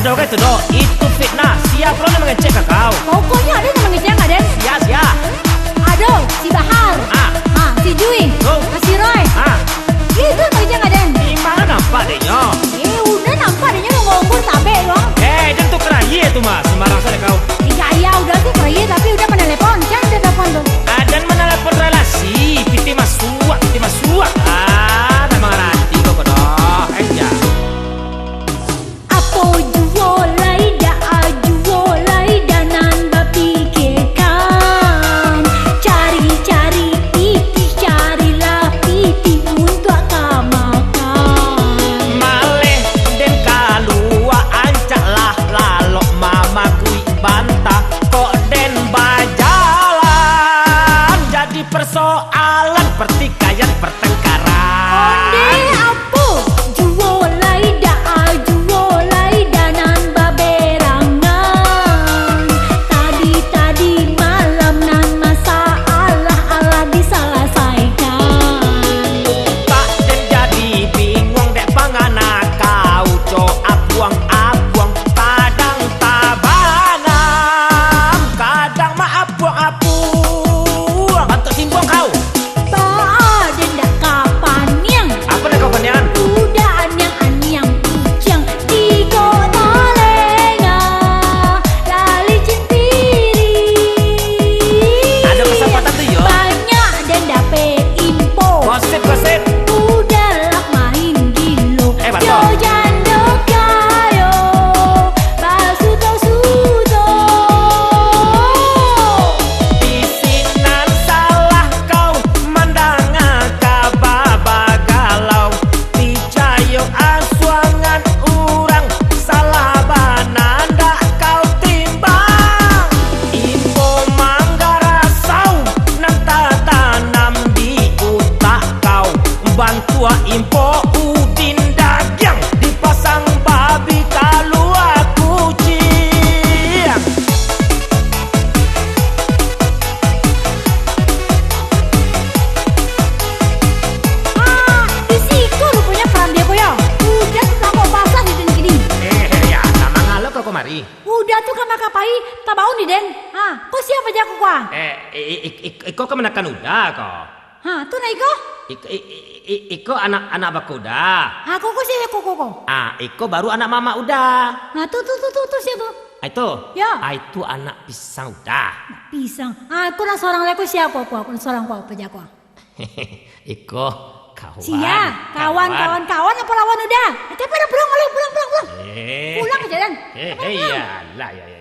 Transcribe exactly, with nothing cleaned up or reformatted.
Oke, tu doh, itu fitnah. Sia pulo nan mangecek ka kau? Pokoknyo ado nan mangecek ka den. Sia, sia. Ado, si Bahar. Ah. Ah, si Jui. Oh. Ah, si Roy. Ah. Itu nan mangecek ka den. Di ma nampak dek nyo? Eh, Uda nampak dek nyo mangongkur tabek tu. Eh, den tu karaia tu mah, sembarang sajo kau. Eh, gaya Uda tu karaia, tapi Uda manalepon. Jan Uda telepon tu. Ah, den manalepon relasi, pitih masuak, pitih masuak. Ah, tak mangarati kau ko doh. Eh, jan. Apo juo lai dak, a juo lai dak nan bapikiekan. Cari-cari pitih, carilah pitih untuak ka makan. Maleh den kalua, ancak lah lalok mamaguik banta. Kok den bajalan jadi persoalan, pertikaian, pertengkaran. Ondeh apo juo lai dak, a juo lai dak nan baberangan. Tadi-tadi malam nan masalah alah disalasaikan. Pak den jadi binguang dek pangana kau, co apuang-apuang, kadang tabanam, kadang maapuang-apuang. Bantuak simpuang kau. Baa den dak ka paniang? Apo nan kau paniang? Uda aniang-aniang, kuciang tigo talenga, lah licin piring. Ado kasapatan tu, yo. Banyak den dapek info. Gosip, gosip. Uda lah main gilo. Eh, batua. Jo jando kayo, basuto-suto. Di sinan salah kau mandanga kaba bagalau. Picayo asuangan urang, salah bana ndak kau timbang. Info manggarasau nan tatanam di utak kau. Bantuak info Udin dagiang, dipasang babi kalua kuciang. Ah, di siko ruponyo parandia ko yo. Uda tu tampak basah di den kini. Eh, ya, nan mangalo kau kamari? Uda tu ka makapai tabaun di den. Ha, ko sia paja ko ko? Eh, i-, i-, i-, iko kamanakan Uda ko? Ha, tu nah iko? Ik-, i-, i-, i-, iko anak, anak bako Uda. Ha, ko, ko sia ko, ko, ko? Ah, iko baru anak mamak Uda. Ha, tu, tu, tu, tu, tu sia tu? Ah, itu? Ya. Ah, itu anak pisang Uda. Pisang. Ah, ko nan sorang lai ko sia ko, ko, ko nan sorang ko, paja ko? Iko kawan. Sia, kawan, kawan, kawan apo lawan Uda? Eh, tapi ado pulang, pulang, pulang, pulang, pulang. Eh. Pulang ka jalan. Eh, eh, iyolah, ya, ya.